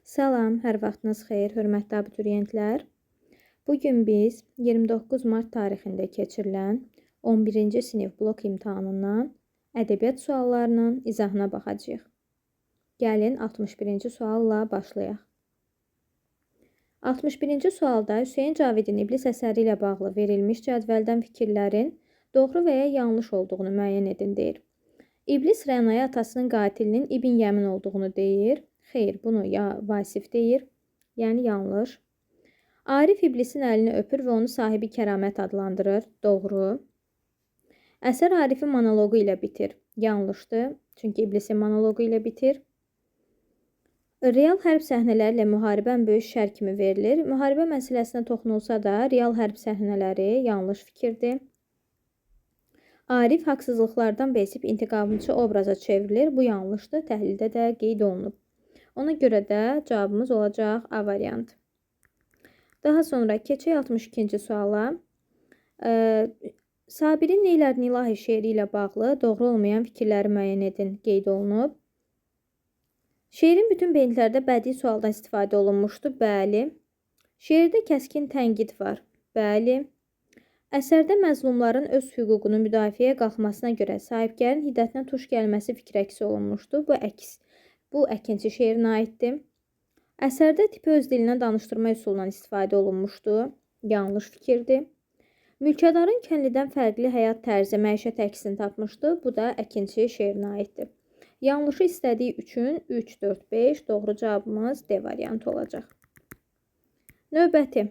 Salam, hər vaxtınız xeyir, hörmətli abituriyentlər. Bu gün biz 29 mart tarixində keçirilən 11-ci sinif blok imtahanından ədəbiyyat suallarının izahına baxacağıq. Gəlin 61-ci sualla başlayaq. 61-ci sualda Hüseyn Cavidin İblis əsəri ilə bağlı verilmiş cədvəldən fikirlərin doğru və ya yanlış olduğunu müəyyən edin deyir. İblis Rənaya atasının qatilinin İbn Yəmin olduğunu deyir. Xeyr, bunu ya Vasif deyir. Yəni yanlış. Arif iblisin əlini öpür və onu sahibi kəramət adlandırır. Doğru. Əsər Arifin monoloqu ilə bitir. Yanlışdır. Çünki iblisin monoloqu ilə bitir. Real hərb səhnələri ilə müharibə ən böyük şər kimi verilir. Müharibə məsələsinə toxunulsa da, real hərb səhnələri yanlış fikirdir. Arif haqsızlıqlardan bezib intiqamçı obraza çevrilir. Bu yanlışdır. Təhlildə də qeyd olunub. Ona görə də cavabımız olacaq A variantı. Daha sonra keçək 62-ci suala. Sabirin Neylərin İlahi şeiri ilə bağlı doğru olmayan fikirləri müəyyən edin qeyd olunub. Şeirin bütün beyntlərdə bədii sualdan istifadə olunmuşdu. Bəli. Şeirdə kəskin tənqid var. Bəli. Əsərdə məzlumların öz hüququnu müdafiəyə qalxmasına görə sahibkarın hiddətinə tuş gəlməsi fikri əks olunmuşdu. Bu əks. Bu Əkinçi şeirinə aiddir. Əsərdə tipi öz dilindən danışdırma üsulundan istifadə olunmuşdu. Yanlış fikirdir. Mülkədarın kəndlidən fərqli həyat tərzi, məişət əksini tapmışdı. Bu da Əkinçi şeirinə aiddir. Yanlışı istədiyi üçün 3, 4, 5 doğru cavabımız D variantı olacaq. Növbəti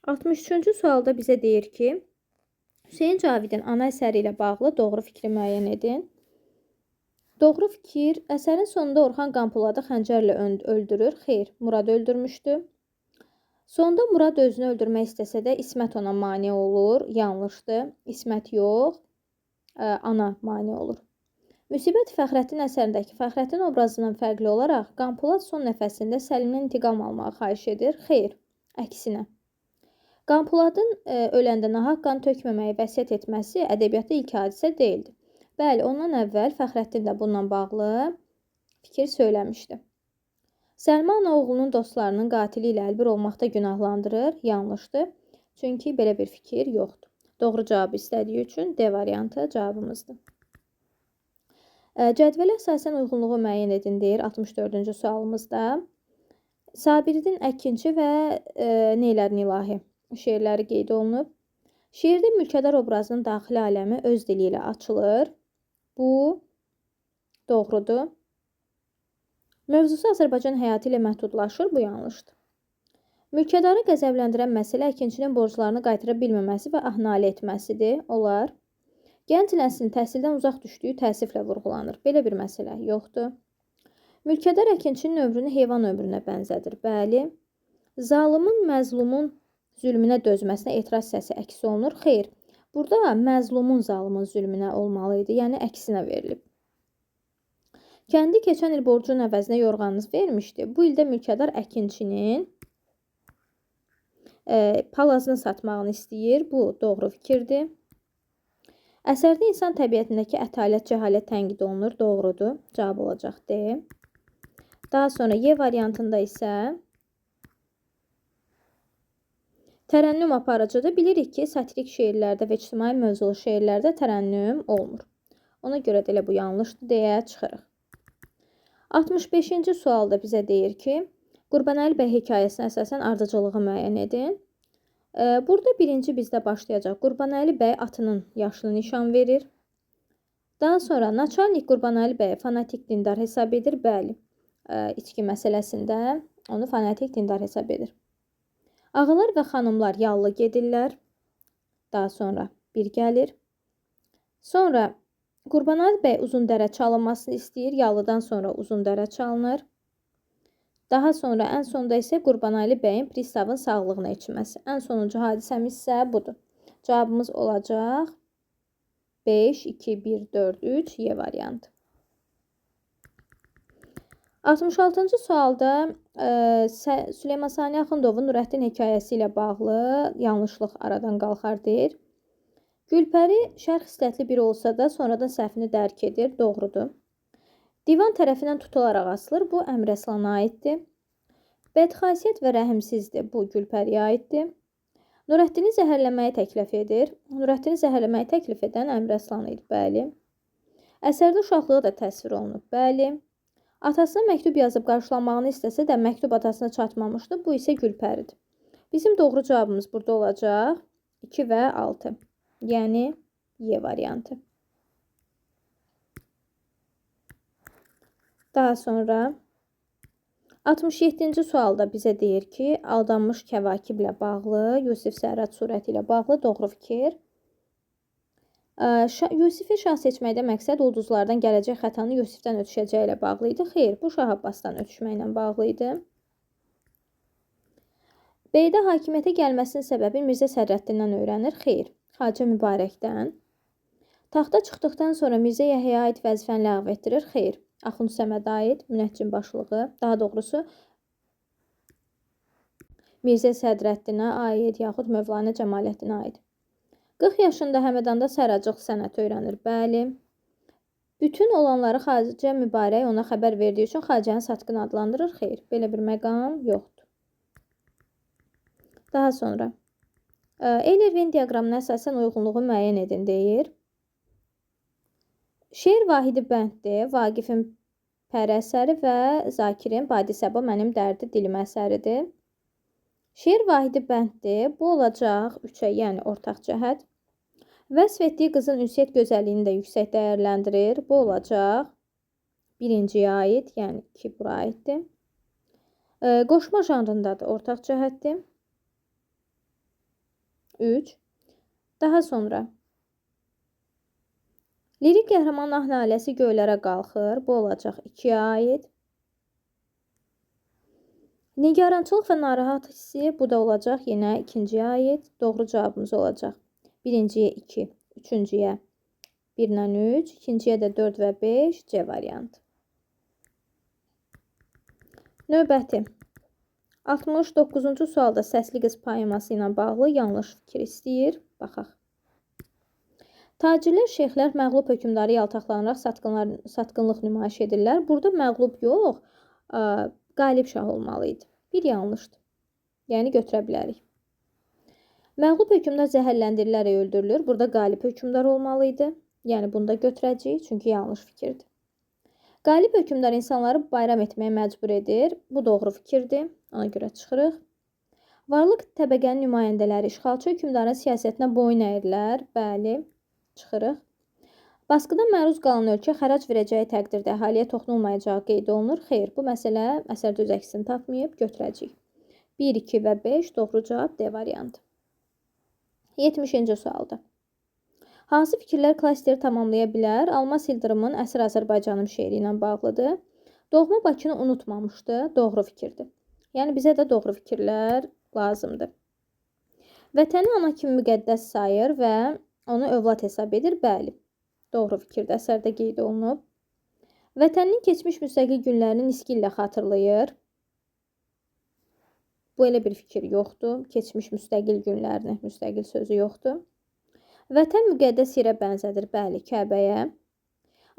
63-cü sualda bizə deyir ki, Hüseyn Cavidin ana əsəri ilə bağlı doğru fikri müəyyən edin. Doğru fikir, əsərin sonunda Orxan Qampoladı xəncərlə öldürür. Xeyr, Murad öldürmüşdü. Sonda Murad özünü öldürmək istəsə də İsmət ona mane olur. Yanlışdır. İsmət yox, ana mane olur. Müsibət Fəxrəddin əsərindəki Fəxrəddin obrazından fərqli olaraq Qampolad son nəfəsində Səlimdən intiqam almağı xahiş edir. Xeyr, əksinə. Qampoladın öləndə nahaq qan tökməməyi vəsiyyət etməsi ədəbiyyatda ilk hadisə deyildi. Bəli, ondan əvvəl Fəxrəddin də bununla bağlı fikir söyləmişdi. Səlma ana oğlunun dostlarının qatili ilə əlbir olmaqda günahlandırır. Yanlışdır. Çünki belə bir fikir yoxdur. Doğru cavabı istədiyi üçün D variantı cavabımızdır. Cədvələ əsasən uyğunluğu müəyyən edin deyir 64-cü sualımızda. Sabirin Əkinçi və Neylərin İlahi şeirləri qeyd olunub. Şeirdə mülkədar obrazının daxili aləmi öz dili ilə açılır. Bu doğrudur. Mövzusu Azərbaycan həyatı ilə məhdudlaşır. Bu yanlışdır. Mülkədarı qəzəbləndirən məsələ əkinçinin borclarını qaytara bilməməsi və ah-nalə etməsidir. Olar. Gənc nəslin təhsildən uzaq düşdüyü təəssüflə vurğulanır. Belə bir məsələ yoxdur. Mülkədar əkinçinin ömrünü heyvan ömrünə bənzədir. Bəli. Zalımın məzlumun zülmünə dözməsinə etiraz səsi əks olunur. Xeyr. Burada məzlumun zalımın zülmünə olmalı idi. Yəni əksinə verilib. Kəndi keçən il borcun əvəzinə yorğanınız vermişdi. Bu ildə mülkədar əkinçinin palazını satmağını istəyir. Bu doğru fikirdir. Əsərdə insan təbiətindəki ətalət, cəhalət tənqid olunur. Doğrudur. Cavab olacaq D. Daha sonra Y variantında isə tərənnüm aparıcıdır. Bilirik ki, satirik şeirlərdə və ictimai mövzulu şeirlərdə tərənnüm olmur. Ona görə də elə bu yanlışdır deyə çıxırıq. 65-ci sualda bizə deyir ki, Qurbanəli bəy hekayəsinə əsasən ardıcıllığı müəyyən edin. Burada birinci bizdə başlayacaq. Qurbanəli bəy atının yaşını nişan verir. Daha sonra naçalnik Qurbanəli bəyi fanatik dindar hesab edir. Bəli, içki məsələsində onu fanatik dindar hesab edir. Ağalar və xanımlar yallı gedirlər. Daha sonra bir gəlir. Sonra Qurbanəli bəy uzun dərə çalınmasını istəyir. Yallıdan sonra uzun dərə çalınır. Daha sonra ən sonda isə Qurbanəli bəyin pristavın sağlığına içməsi. Ən sonuncu hadisəmiz isə budur. Cavabımız olacaq 5, 2, 1, 4, 3 Y variantı. 66-cı sualda Süleyman Sani Axundovun Nurəddin hekayəsi ilə bağlı yanlışlıq aradan qalxar deyir. Gülpəri şər xislətli biri olsa da sonradan səhvini dərk edir. Doğrudur. Divan tərəfindən tutularaq asılır. Bu Əmir Əslana aiddir. Bədxasiyyət və rəhimsizdir. Bu Gülpəriyə aiddir. Nurəddini zəhərləməyi təklif edir. Nurəddini zəhərləməyi təklif edən Əmiraslan idi. Bəli. Əsərdə uşaqlığı da təsvir olunub. Bəli. Atasına məktub yazıb qarşılanmağını istəsə də məktub atasına çatmamışdı. Bu isə Gülpəridir. Bizim doğru cavabımız burada olacaq 2 və 6. Yəni Y variantı. Daha sonra 67-ci sualda bizə deyir ki, aldanmış kəvakiblə bağlı, Yusif Sərrac surəti ilə bağlı doğru fikir. Yusifi şah seçməkdə məqsəd ulduzlardan gələcək xətanı Yusifdən ötüşəcəyi ilə bağlı idi. Xeyr, bu Şah Abbasdan ötüşməklə bağlı idi. B-də hakimiyyətə gəlməsinin səbəbi Mirzə Sədrəddindən öyrənir. Xeyr, Xacə Mübarəkdən. Taxta çıxdıqdan sonra Mirzə Yəhyaya aid vəzifəni ləğv etdirir. Xeyr, Axund Səmədə aid münəccim başlığı, daha doğrusu Mirzə Sədrəddinə aid yaxud Mövlana Cəmaləddinə aid. 40 yaşında Həmədanda səracılıq sənəti öyrənir. Bəli. Bütün olanları Xacə Mübarək ona xəbər verdiyi üçün Xacəni satqın adlandırır. Xeyr, belə bir məqam yoxdur. Daha sonra Euler-Venn diaqramına əsasən uyğunluğu müəyyən edin deyir. Şeir vahidi bənddir. Vaqifin Pəri əsəri və Zakirin Badi Səba mənim dərdi dilim əsəridir. Şeir vahidi bənddir. Bu olacaq 3-ə, yəni ortaq cəhət. Vəsf etdiyi qızın ünsiyyət gözəlliyini də yüksək dəyərləndirir. Bu olacaq birinciyə aid, yəni 2 bura aiddir. Qoşma janrındadır, ortaq cəhətdir. 3. Daha sonra lirik qəhrəman ah naləsi göylərə qalxır. Bu olacaq 2-yə aid. Nigarançılıq və narahat hissi, bu da olacaq yenə ikinciyə aid. Doğru cavabımız olacaq. Birinciyə 2, üçüncüyə 1 ilə 3, ikinciyə də 4 və 5, C variantı. Növbəti 69-cu sualda səsli qız poeması ilə bağlı yanlış fikir istəyir. Baxaq. Tacirlər, şeyxlər məğlub hökmdarı yaltaqlanaraq satqınlıq nümayiş edirlər. Burada məğlub yox, qalib şah olmalı idi. Bir yanlışdır. Yəni götürə bilərik. Məğlub hökmdar zəhərləndirilərək öldürülür. Burada qalib hökmdar olmalı idi. Yəni bunu da götürəcəyik, çünki yanlış fikirdir. Qalib hökmdar insanları bayram etməyə məcbur edir. Bu doğru fikirdir. Ona görə çıxırıq. Varlıq təbəqənin nümayəndələri işğalçı hökmdarın siyasətinə boyun əyirlər. Bəli, çıxırıq. Basqıda məruz qalan ölkə xərac verəcəyi təqdirdə əhaliyə toxunulmayacağı qeyd olunur. Xeyr, bu məsələ əsərdə öz əksini tapmayıb, götürəcəyik. 1, 2 və 5 doğru cavab D variantı. 70-ci sualda. Hansı fikirlər klasteri tamamlaya bilər? Almas İldırımın Əsir Azərbaycanım şeiri ilə bağlıdır. Doğma Bakını unutmamışdı. Doğru fikirdir. Yəni bizə də doğru fikirlər lazımdır. Vətəni ana kimi müqəddəs sayır və onu övlad hesab edir. Bəli, doğru fikirdir. Əsərdə qeyd olunub. Vətəninin keçmiş müstəqil günlərini niski ilə xatırlayır. Bu elə bir fikir yoxdur. Keçmiş müstəqil günlərini, müstəqil sözü yoxdur. Vətən müqəddəs yerə bənzədir. Bəli, Kəbəyə.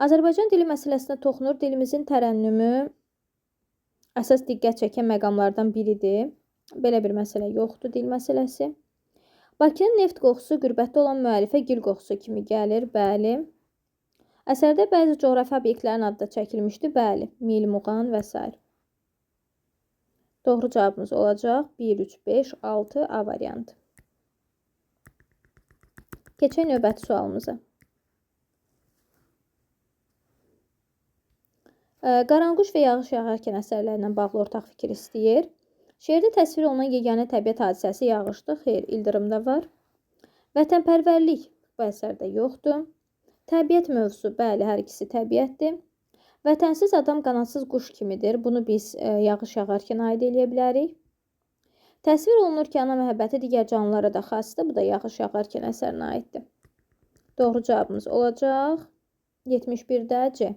Azərbaycan dili məsələsinə toxunur. Dilimizin tərənnümü əsas diqqət çəkən məqamlardan biridir. Belə bir məsələ yoxdur, dil məsələsi. Bakının neft qoxusu qürbətdə olan müəllifə gül qoxusu kimi gəlir. Bəli. Əsərdə bəzi coğrafi obyektlərin adı da çəkilmişdi. Bəli, Mil, Muğan və s. Doğru cavabımız olacaq 1, 3, 5, 6 A variantı. Keçək növbəti sualımıza. Qaranquş və Yağış yağarkən əsərlərlə bağlı ortaq fikir istəyir. Şeirdə təsvir olunan yeganə təbiət hadisəsi yağışdır. Xeyr, ildırım da var. Vətənpərvərlik bu əsərdə yoxdur. Təbiət mövzusu, bəli, hər ikisi təbiətdir. Vətənsiz adam qanadsız quş kimidir. Bunu biz yağış yağarkən aid eləyə bilərik. Təsvir olunur ki, ana məhəbbəti digər canlılara da xasdır. Bu da Yağış yağarkən əsərinə aiddir. Doğru cavabımız olacaq 71-də C.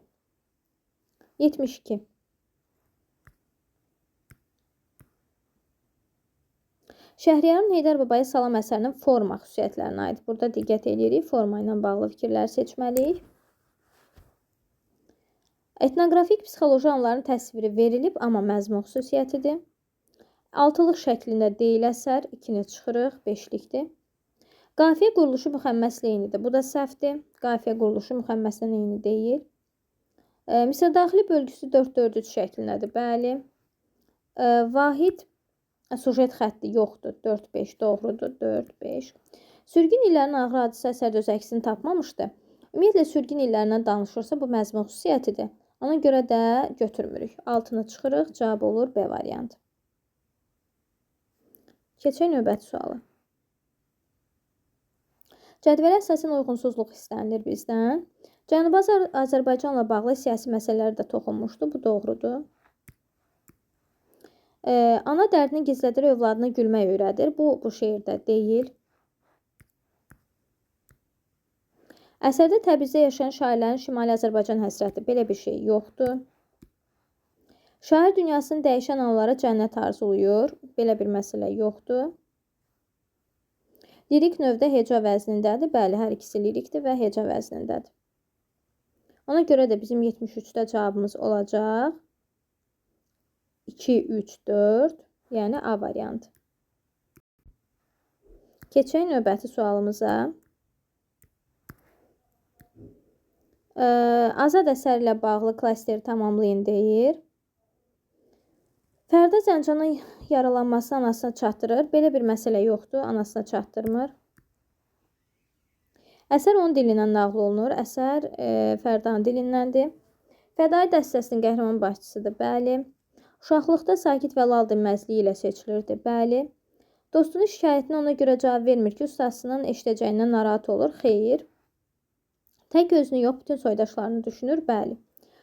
72. Şəhriyarın Heydər Babaya Salam əsərinin forma xüsusiyyətlərinə aid. Burada diqqət edirik. Forma ilə bağlı fikirlər seçməliyik. Etnoqrafik psixoloji anların təsviri verilib, amma məzmun xüsusiyyətidir. Altılıq şəklində deyil əsər. 2-ni çıxırıq. 5-likdir. Qafiyə quruluşu müxəmməslə eynidir. Bu da səhvdir. Qafiyə quruluşu müxəmməslə eyni deyil. Misradaxili bölgüsü 4-4-3 şəklindədir. Bəli. Vahid sujet xətti yoxdur. 4-5 doğrudur. 4-5. Sürgün illərinin ağır hadisə əsərdə öz əksini tapmamışdı. Ümumiyyətlə, sürgün illərindən danışırsa, bu məzmun xüsusiyyətidir. Ona görə də götürmürük. Altını çıxırıq. Cavab olur B variantı. Keçək növbəti suala. Cədvələ əsasən uyğunsuzluq istənilir bizdən. Cənubi Azərbaycanla bağlı siyasi məsələlər də toxunmuşdu. Bu doğrudur. Ana dərdini gizlədir, övladına gülmək öyrədir. Bu şeirdə deyil. Əsərdə Təbrizdə yaşayan şairlərin Şimali Azərbaycan həsrəti. Belə bir şey yoxdur. Şair dünyasını dəyişən anlara cənnət arzulayır. Belə bir məsələ yoxdur. Lirik növdə heca vəznindədir. Bəli, hər ikisi lirikdir və heca vəznindədir. Ona görə də bizim 73-də cavabımız olacaq. 2, 3, 4, yəni A variantı. Keçək növbəti sualımıza. Azad əsər ilə bağlı klasteri tamamlayın deyir. Fərda Zəncanın yaralanması anasına çatdırır. Belə bir məsələ yoxdur. Anasına çatdırmır. Əsər onun dilindən nağıl olunur. Əsər Fərdanın dilindəndir. Fədai dəstəsinin qəhrəman başçısıdır. Bəli. Uşaqlıqda sakit və lal dinməzliyi ilə seçilirdi. Bəli. Dostunun şikayətinə ona görə cavab vermir ki, ustasının eşidəcəyindən narahat olur. Xeyr. Tək özünü yox, bütün soydaşlarını düşünür. Bəli.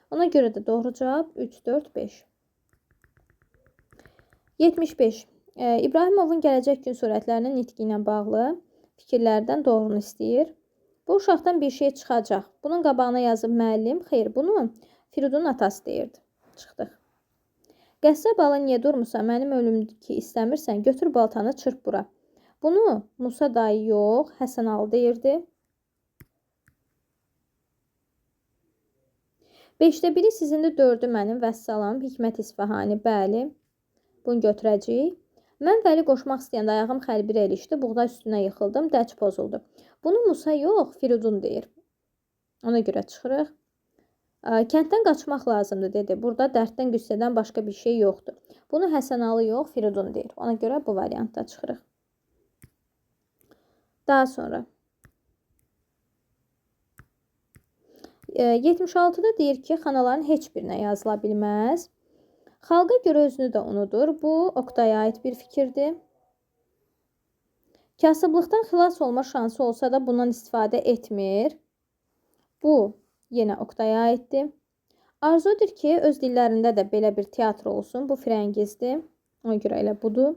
Ona görə də doğru cavab 3, 4, 5. 75. İbrahimovun gələcək gün surətlərinin nitqi ilə bağlı fikirlərdən doğrunu istəyir. Bu uşaqdan bir şey çıxacaq. Bunun qabağına yazıb müəllim. Xeyr, bunu Firidunun atası deyirdi. Çıxdıq. Qəssab alı niyə durmusan? Mənim ölüm ki istəmirsən, götür baltanı çırp bura. Bunu Musa dayı yox, Həsən Alı deyirdi. 5-də 1-i sizindir, 4-ü mənim. Vəssalam. Hikmət İsfahani. Bəli. Bunu götürəcəyik. Mən Vəli qoşmaq istəyəndə ayağım xəlbirə ilişdi, buğda üstünə yıxıldım, dəç pozuldu. Bunu Musa yox, Firidun deyir. Ona görə çıxırıq. Kənddən qaçmaq lazımdır, dedi. Burada dərddən, qüssədən başqa bir şey yoxdur. Bunu Həsən Alı yox, Firidun deyir. Ona görə bu variantda çıxırıq. Daha sonra 76-da deyir ki, xanaların heç birinə yazıla bilməz. Xalqa görə özünü də unudur. Bu, Oqtaya aid bir fikirdir. Kasıblıqdan xilas olma şansı olsa da bundan istifadə etmir. Bu, yenə Oqtaya aiddir. Arzudur ki, öz dillərində də belə bir teatr olsun. Bu, Firəngizdir. Ona görə elə budur.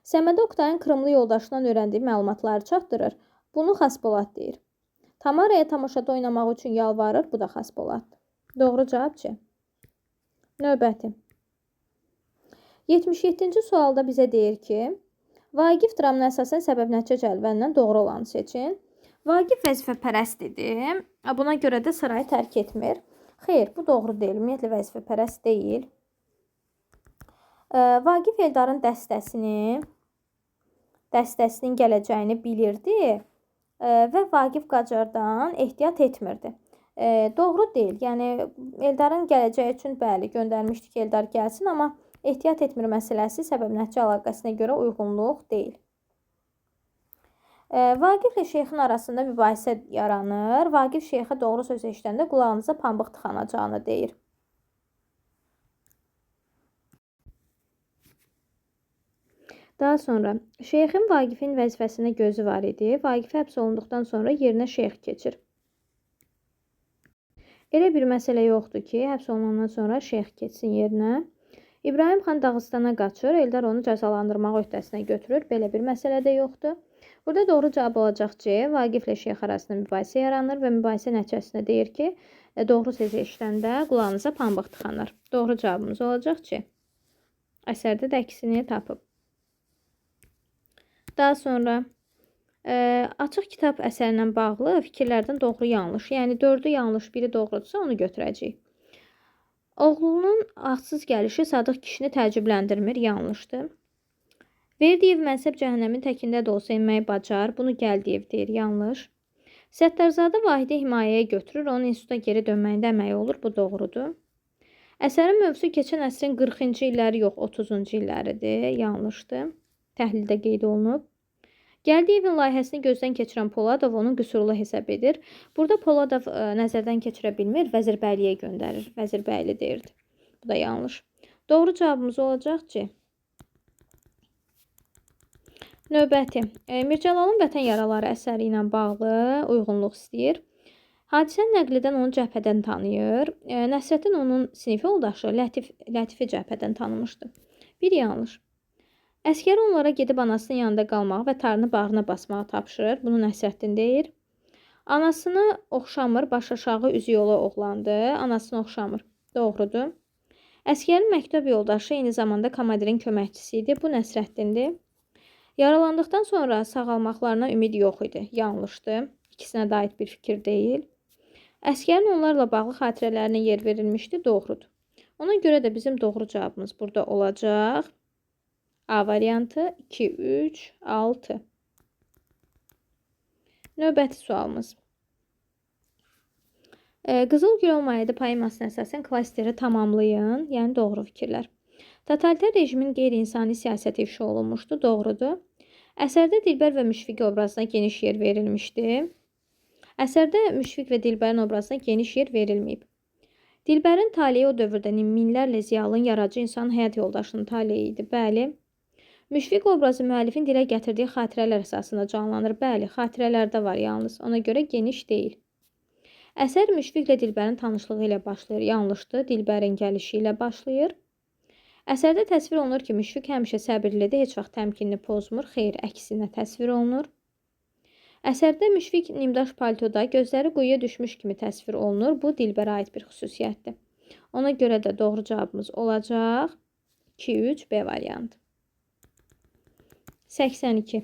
Səməd Oqtayın Krımlı yoldaşından öyrəndiyi məlumatları çatdırır. Bunu Xaspolat deyir. Tamaraya tamaşada oynamaq üçün yalvarır. Bu da Xaspolatdır. Doğru cavab C. Növbəti. 77-ci sualda bizə deyir ki, Vaqif dramına əsasən səbəb-nəticə cədvəlindən doğru olanı seçin. Vaqif vəzifəpərəst idi. Buna görə də sarayı tərk etmir. Xeyr, bu doğru deyil. Ümumiyyətlə, vəzifəpərəst deyil. Vaqif Eldarın dəstəsinin gələcəyini bilirdi və Vaqif Qacardan ehtiyat etmirdi. Doğru deyil. Yəni, Eldarın gələcəyi üçün bəli, göndərmişdi ki, Eldar gəlsin, amma ehtiyat etmir məsələsi səbəb-nəticə əlaqəsinə görə uyğunluq deyil. Vaqiflə şeyxin arasında mübahisə yaranır. Vaqif şeyxə doğru söz eşidəndə qulağınıza pambıq tıxanacağını deyir. Daha sonra şeyxin Vaqifin vəzifəsinə gözü var idi. Vaqif həbs olunduqdan sonra yerinə şeyx keçir. Elə bir məsələ yoxdur ki, həbs olunandan sonra şeyx keçsin yerinə. İbrahim xan Dağıstana qaçır, Eldar onu cəzalandırmaq öhdəsinə götürür. Belə bir məsələ də yoxdur. Burada doğru cavab olacaq C. Vaqiflə şeyx arasında mübahisə yaranır və mübahisə nəticəsində deyir ki, doğru sözü eşidəndə qulağınıza pambıq tıxanır. Doğru cavabımız olacaq C. Əsərdə də əksini tapıb. Daha sonra açıq kitab əsərindən bağlı fikirlərdən doğru yanlış. Yəni 4-ü yanlış, biri doğrudursa onu götürəcəyik. Oğlunun adsız gəlişi Sadıq kişini təəccübləndirmir, yanlışdır. Verdiyev mənsəb cəhənnəmin təkində də olsa enməyi bacar. Bunu Gəldiyev deyir. Yanlış. Səttarzadə Vahidi himayəyə götürür. Onun instituta geri dönməyində əməyi olur. Bu doğrudur. Əsərin mövzusu keçən əsrin 40-cı illəri yox, 30-cu illəridir. Yanlışdır. Təhlildə qeyd olunub. Gəldiyevin layihəsini gözdən keçirən Poladov onu qüsurlu hesab edir. Burada Poladov nəzərdən keçirə bilmir, Vəzirbəyliyə göndərir. Vəzirbəyli deyirdi. Bu da yanlış. Doğru cavabımız olacaq C. Növbəti. Mir Cəlalın Vətən Yaraları əsəri ilə bağlı uyğunluq istəyir. Hadisəni nəql edən onu cəbhədən tanıyır. Nəsrəddin onun sinif yoldaşı Lətifi cəbhədən tanımışdı. Bir yanlış. Əsgər onlara gedib anasının yanında qalmağı və tarını bağrına basmağı tapşırır. Bunu Nəsrəddin deyir. Anasını oxşamır, baş aşağı üzü yola oğlandı. Anasını oxşamır. Doğrudur. Əsgərin məktəb yoldaşı eyni zamanda komandirin köməkçisi idi. Bu Nəsrəddindir. Yaralandıqdan sonra sağalmaqlarına ümid yox idi. Yanlışdır. İkisinə də aid bir fikir deyil. Əsgərin onlarla bağlı xatirələrinə yer verilmişdi. Doğrudur. Ona görə də bizim doğru cavabımız burada olacaq. A variantı 2, 3, 6. Növbəti sualımız. Qızıl Gül olmayaydı poemasına əsasən klasteri tamamlayın. Yəni doğru fikirlər. Totaliter rejimin qeyri-insani siyasəti ifşa olunmuşdu. Doğrudur. Əsərdə Dilbər və Müşfiq obrazına geniş yer verilmişdi. Əsərdə Müşfiq və Dilbərin obrazına geniş yer verilməyib. Dilbərin taleyi o dövrdə minlərlə ziyalının, yaradıcı insanın həyat yoldaşının taleyi idi. Bəli. Müşfiq obrazı müəllifin dilə gətirdiyi xatirələr əsasında canlanır. Bəli, xatirələrdə var yalnız. Ona görə geniş deyil. Əsər Müşfiqlə Dilbərin tanışlığı ilə başlayır. Yanlışdır. Dilbərin gəlişi ilə başlayır. Əsərdə təsvir olunur ki, Müşfiq həmişə səbirlidir, heç vaxt təmkinini pozmur. Xeyr, əksinə təsvir olunur. Əsərdə Müşfiq nimdaş paltoda, gözləri quyuya düşmüş kimi təsvir olunur. Bu, Dilbərə aid bir xüsusiyyətdir. Ona görə də doğru cavabımız olacaq 2, 3, B variantı. 82.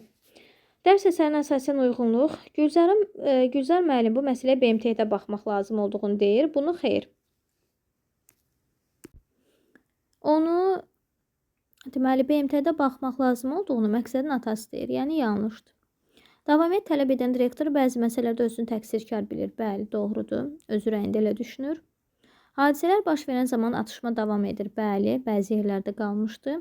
Dərs əsərinə əsasən uyğunluq. Gülzar müəllim bu məsələyə BMT-də baxmaq lazım olduğunu deyir. Bunu xeyr. Onu deməli BMT-də baxmaq lazım olduğunu Məqsədin atası deyir. Yəni yanlışdır. Davamiyyət tələb edən direktor bəzi məsələlərdə özünü təqsirkar bilir. Bəli, doğrudur. Öz ürəyində elə düşünür. Hadisələr baş verən zaman atışma davam edir. Bəli, bəzi yerlərdə qalmışdı.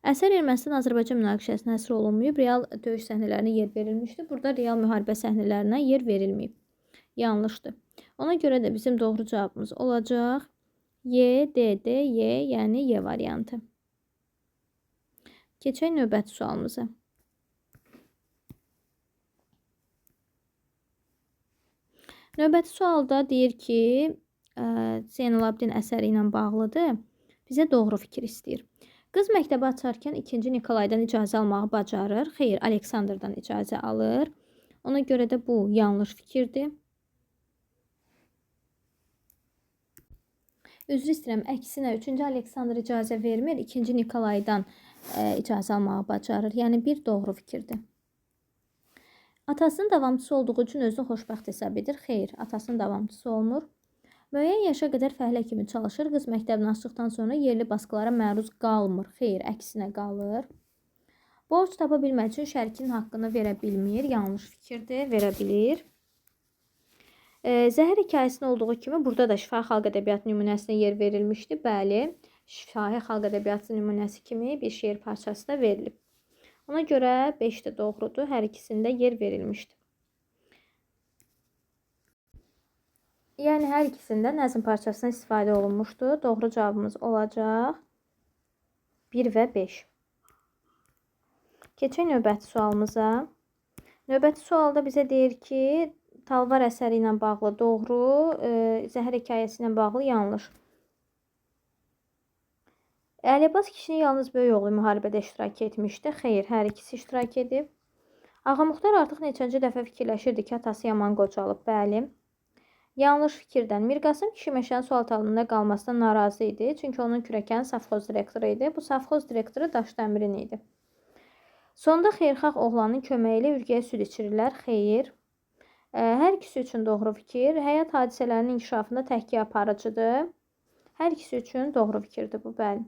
Əsər Ermənistan-Azərbaycan münaqişəsinə həsr olunmayıb, real döyüş səhnələrinə yer verilmişdi. Burada real müharibə səhnələrinə yer verilməyib. Yanlışdır. Ona görə də bizim doğru cavabımız olacaq Y, D, D, Y, yəni Y variantı. Keçək növbəti sualımıza. Növbəti sualda deyir ki, Zeynalabdin əsəri ilə bağlıdır. Bizə doğru fikir istəyir. Qız məktəbi açarkən 2-ci Nikolaydan icazə almağı bacarır. Xeyr, Aleksandrdan icazə alır. Ona görə də bu yanlış fikirdir. Üzr istəyirəm, əksinə 3-cü Aleksandr icazə vermir, 2-ci Nikolaydan icazə almağı bacarır. Yəni bir doğru fikirdir. Atasının davamçısı olduğu üçün özünü xoşbəxt hesab edir. Xeyr, atasının davamçısı olmur. Müəyyən yaşa qədər fəhlə kimi çalışır. Qız məktəbini açdıqdan sonra yerli baskılara məruz qalmır. Xeyr, əksinə qalır. Borc tapa bilmək üçün şərikinin haqqını verə bilmir. Yanlış fikirdir, verə bilir. Zəhər hekayəsində olduğu kimi burada da şifahi xalq ədəbiyyatı nümunəsinə yer verilmişdi. Bəli, şifahi xalq ədəbiyyatı nümunəsi kimi bir şeir parçası da verilib. Ona görə 5 də doğrudur. Hər ikisində yer verilmişdi. Yəni hər ikisində nəzm parçasına istifadə olunmuşdu. Doğru cavabımız olacaq 1 və 5. Keçək növbəti sualımıza. Növbəti sualda bizə deyir ki, Talvar əsəri ilə bağlı doğru, Zəhər hekayəsi ilə bağlı yanlış. Əli Abbas kişinin yalnız böyük oğlu müharibədə iştirak etmişdi. Xeyr, hər ikisi iştirak edib. Ağa Muxtar artıq neçənci dəfə fikirləşirdi ki, atası yaman qocalıb. Bəli. Yanlış fikirdən. Mirqasım kişi meşənin sualtı altında qalmasına narazı idi. Çünki onun kürəkəni safxoz direktoru idi. Bu safxoz direktoru Daşdəmirin idi. Sonda xeyirxah oğlanın köməyi ilə ürgəyə süd içirirlər. Xeyr. Hər ikisi üçün doğru fikir. Həyat hadisələrinin inkişafında təhqiq aparıcıdır. Hər ikisi üçün doğru fikirdir bu, bəli.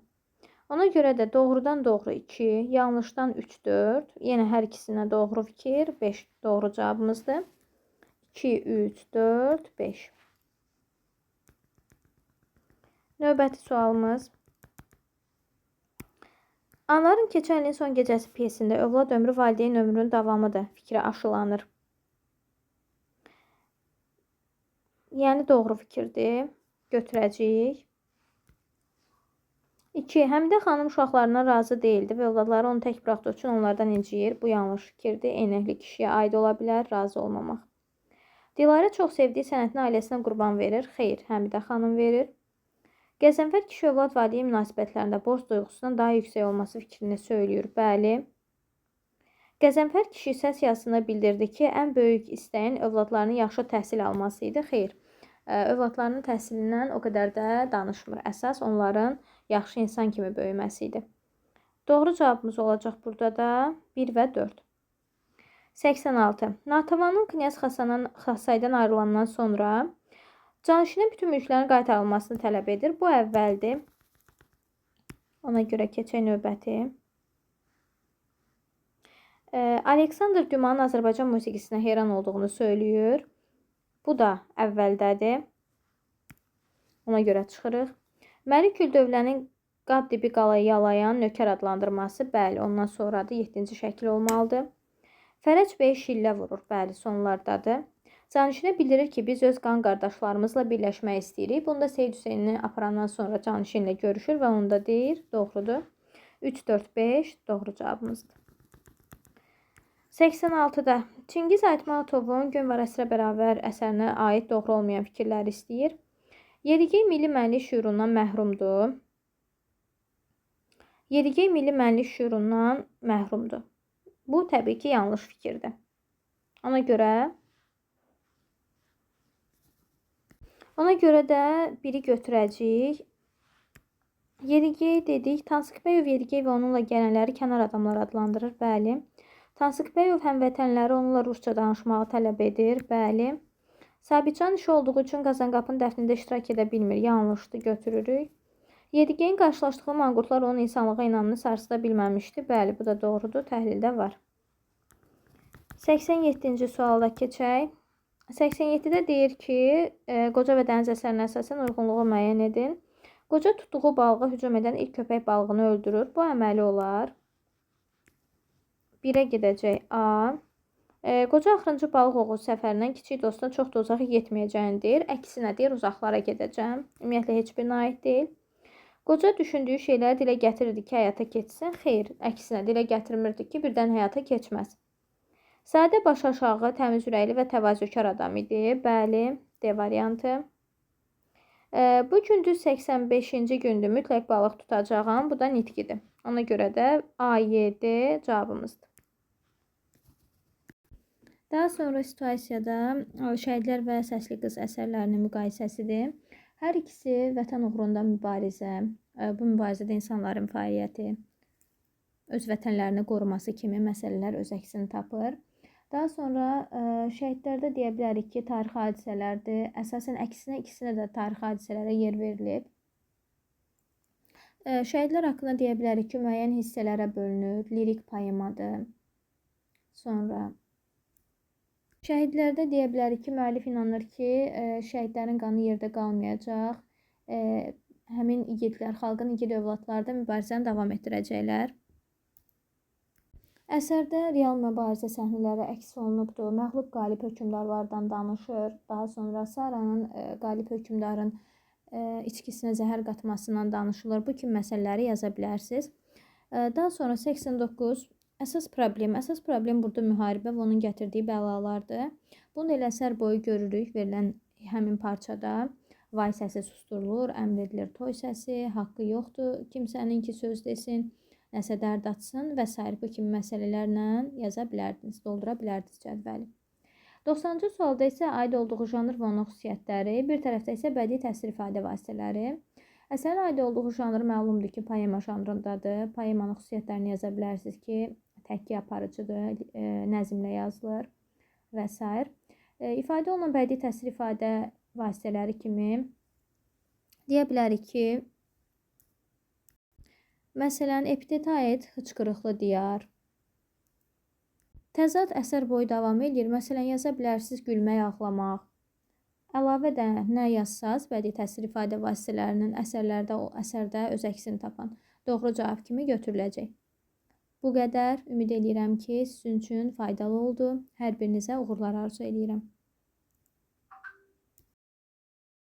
Ona görə də doğrudan doğru 2, yanlışdan 3, 4. Yenə hər ikisinə doğru fikir. 5 doğru cavabımızdır. 2, 3, 4, 5. Növbəti sualımız. Anaların keçən ilin son gecəsi pyesində övlad ömrü valideyn ömrünün davamıdır fikri aşılanır. Yəni doğru fikirdir. Götürəcəyik. 2. Həmidə xanım uşaqlarından razı deyildi və övladları onu tək buraxdığı üçün onlardan inciyir. Bu yanlış fikirdir. Eynəkli kişiyə aid ola bilər, razı olmamaq. Dilarə çox sevdiyi sənətini ailəsinə qurban verir. Xeyr, Həmidə xanım verir. Qəzənfər kişi övlad valideyn münasibətlərində borc duyğusundan daha yüksək olması fikrini söylüyor. Bəli. Qəzənfər kişi səs yazısında bildirdi ki, ən böyük istəyin övladlarının yaxşı təhsil alması idi. Xeyr. Övladlarının təhsilindən o qədər də danışmır. Əsas onların yaxşı insan kimi böyüməsi idi. Doğru cavabımız olacaq burada da 1 və 4. 86. Natavanın Knyaz Xasaydan ayrılandan sonra Canişinin bütün mülklərin qaytarılmasını tələb edir. Bu əvvəldir. Ona görə keçək növbəti. Aleksandr Dümanın Azərbaycan musiqisinə heyran olduğunu söylüyor. Bu da əvvəldədir. Ona görə çıxırıq. Məliküldövlənin qab dibi qalayı yalayan nökər adlandırması, bəli, ondan sonradır. 7-ci şəkil olmalıdır. Fərəc bəy şillə vurur, bəli, sonlardadır. Canişinə bildirir ki, biz öz qan qardaşlarımızla birləşmək istəyirik. Bunda Seyid Hüseynini aparandan sonra Canişinlə görüşür və onu da deyir. Doğrudur. 3, 4, 5 doğru cavabımızdır. 86-da Çingiz Aytmatovun Gün var əsrə bərabər əsərinə aid doğru olmayan fikirləri istəyir. Yedigey milli mənlik şüurundan məhrumdur. Yedigey milli mənlik şüurundan məhrumdur. Bu təbii ki, yanlış fikirdir. Ona görə də biri götürəcəyik. Yedigey dedik. Tansıq Bəyov Yedigey və onunla gələnləri kənar adamlar adlandırır. Bəli. Tansıq Bəyov həmvətənləri onunla rusca danışmağı tələb edir. Bəli. Sabitcan işi olduğu üçün Qazanqapının dəfnində iştirak edə bilmir. Yanlışdır. Götürürük. Yedigeyin qarşılaşdığı manqurtlar onun insanlığa inamını sarsıda bilməmişdi. Bəli, bu da doğrudur. Təhlildə var. 87-ci sualda keçək. 87-də deyir ki, Qoca və dəniz əsərinə əsasən uyğunluğu müəyyən edin. Qoca tutduğu balığa hücum edən ilk köpək balığını öldürür. Bu əməli olar. 1-ə gedəcək A. Qoca axırıncı balıq oğu səfərindən kiçik dostuna çox da uzağa getməyəcəyini deyir. Əksinə deyir, uzaqlara gedəcəm. Ümumiyyətlə, heç birinə aid deyil. Qoca düşündüyü şeyləri dilə gətirirdi ki, həyata keçsin. Xeyr, əksinə dilə gətirmirdi ki, birdən həyata keçməz. Sadə baş aşağı, təmiz ürəkli və təvazökar adam idi. Bəli, D variantı. Bu gün düz 85-ci gündür. Mütləq balıq tutacağam. Bu da nitqidir. Ona görə də A, Y, D cavabımızdır. Daha sonra situasiyada Şəhidlər və Səsli Qız əsərlərinin müqayisəsidir. Hər ikisi vətən uğrunda mübarizə, bu mübarizədə insanların fəaliyyəti, öz vətənlərini qoruması kimi məsələlər öz əksini tapır. Daha sonra şəhidlərdə deyə bilərik ki, tarixi hadisələrdir. Əsasən əksinə ikisinə də tarixi hadisələrə yer verilib. Şəhidlər haqqında deyə bilərik ki, müəyyən hissələrə bölünür. Lirik poemadır. Sonra şəhidlərdə deyə bilərik ki, müəllif inanır ki, şəhidlərin qanı yerdə qalmayacaq. Həmin igidlər, xalqın igid övladları da mübarizəni davam etdirəcəklər. Əsərdə real mübarizə səhnələri əks olunubdur. Məğlub qalib hökmdarlardan danışır. Daha sonra Saranın qalib hökmdarın içkisinə zəhər qatmasından danışılır. Bu kimi məsələləri yaza bilərsiniz. Daha sonra 89 əsas problem. Əsas problem burada müharibə və onun gətirdiyi bəlalardır. Bunu elə əsər boyu görürük verilən həmin parçada. Vay səsi susturulur, əmr edilir toy səsi, haqqı yoxdur kimsənin ki söz desin, nəsə dərd atsın və s. Bu kimi məsələlərlə yaza bilərdiniz, doldura bilərdiniz cədvəli. 90-cı sualda isə aid olduğu janr və onun xüsusiyyətləri, bir tərəfdə isə bədii təsir ifadə vasitələri. Əsərin aid olduğu janr məlumdur ki, poema janrındadır. Poemanın xüsusiyyətlərini yaza bilərsiniz ki, təkki aparıcıdır, nəzmlə yazılır və s. İfadə olunan bədii təsir ifadə vasitələri kimi deyə bilərik ki, Məsələn, epitetə aid hıçqırıqlı diyar. Təzad əsər boyu davam eləyir. Məsələn, yaza bilərsiniz gülmək, ağlamaq. Əlavə də nə yazsaz, bədii təsvir ifadə vasitələrinin əsərlərdə o əsərdə öz əksini tapan doğru cavab kimi götürüləcək. Bu qədər. Ümid eləyirəm ki, sizin üçün faydalı oldu. Hər birinizə uğurlar arzu eləyirəm.